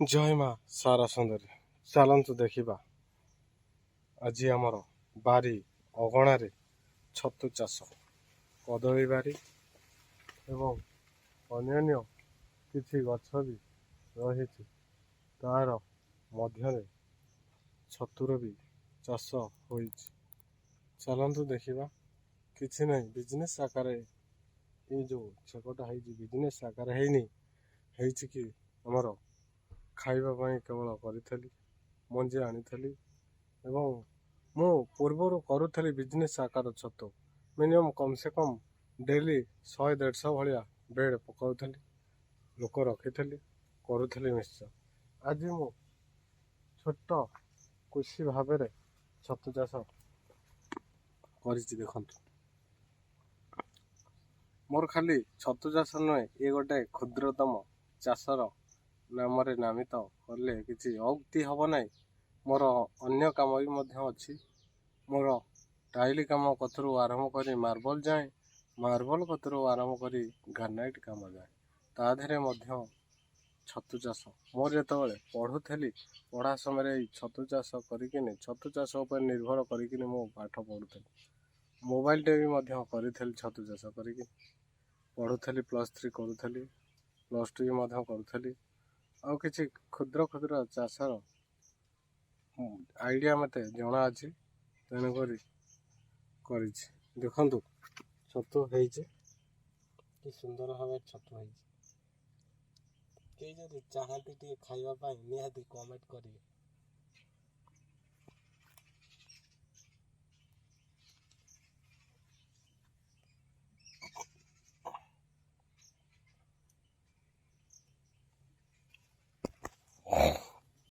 ଜୟ ମା ସାରା ସୁନ୍ଦରୀ। ଚାଲନ୍ତୁ ଦେଖିବା, ଆଜି ଆମର ବାରି ଅଗଣାରେ ଛତୁ ଚାଷ, କଦଳୀ ବାରି ଏବଂ ଅନ୍ୟାନ୍ୟ କିଛି ଗଛ ବି ରହିଛି। ତାର ମଧ୍ୟରେ ଛତୁର ବି ଚାଷ ହୋଇଛି। ଚାଲନ୍ତୁ ଦେଖିବା। କିଛି ନାହିଁ, ବିଜନେସ୍ ଆକାରରେ ଏଇ ଯେଉଁ ଛକଟା ହେଇଛି, ବିଜନେସ୍ ଆକାରରେ ହେଇନି। ହେଇଛି କି ଆମର ଖାଇବା ପାଇଁ କେବଳ କରିଥିଲି, ମଞ୍ଜି ଆଣିଥିଲି ଏବଂ ମୁଁ ପୂର୍ବରୁ କରୁଥିଲି ବିଜନେସ୍ ଆକାର ଛତୁ। ମିନିମମ୍ କମ୍ ସେ କମ୍ ଡେଲି 100-150 ଭଳିଆ ବେଡ଼ ପକାଉଥିଲି, ଲୋକ ରଖିଥିଲି, କରୁଥିଲି ନିଶ୍ଚୟ। ଆଜି ମୁଁ ଛୋଟ କୃଷି ଭାବରେ ଛତୁ ଚାଷ କରିଛି। ଦେଖନ୍ତୁ, ମୋର ଖାଲି ଛତୁ ଚାଷ ନୁହେଁ, ଇଏ ଗୋଟେ କ୍ଷୁଦ୍ରତମ ଚାଷର ନାମରେ ନାମିତ କଲେ କିଛି ଅୟୁକ୍ତି ହେବ ନାହିଁ। ମୋର ଅନ୍ୟ କାମ ବି ମଧ୍ୟ ଅଛି। ମୋର ଟାଇଲି କାମ କତରୁ ଆରମ୍ଭ କରି ମାର୍ବଲ ଯାଏଁ, ମାର୍ବଲ କତରୁ ଆରମ୍ଭ କରି ଗ୍ରାନାଇଟ୍ କାମ ଯାଏ, ତା ଦେହରେ ମଧ୍ୟ ଛତୁ ଚାଷ। ମୋର ଯେତେବେଳେ ପଢ଼ୁଥିଲି, ପଢ଼ା ସମୟରେ ଏଇ ଛତୁ ଚାଷ କରିକିନି, ଛତୁ ଚାଷ ଉପରେ ନିର୍ଭର କରିକିନି ମୁଁ ପାଠ ପଢ଼ୁଥିଲି। ମୋବାଇଲଟେ ବି ମଧ୍ୟ କରିଥିଲି ଛତୁ ଚାଷ କରିକି। ପଢ଼ୁଥିଲି, +3 କରୁଥିଲି, +2 ବି ମଧ୍ୟ କରୁଥିଲି। ଆଉ କିଛି କ୍ଷୁଦ୍ର କ୍ଷୁଦ୍ର ଚାଷର ଆଇଡ଼ିଆ ମୋତେ ଜଣା ଅଛି, ତେଣୁକରି କରିଛି। ଦେଖନ୍ତୁ, ଛତୁ ହେଇଛି, କି ସୁନ୍ଦର ଭାବେ ଛତୁ ହେଇଛି। କେହି ଯଦି ଚାହାନ୍ତି ଟିକେ ଖାଇବା ପାଇଁ, ନିହାତି କମେଣ୍ଟ କରିବେ।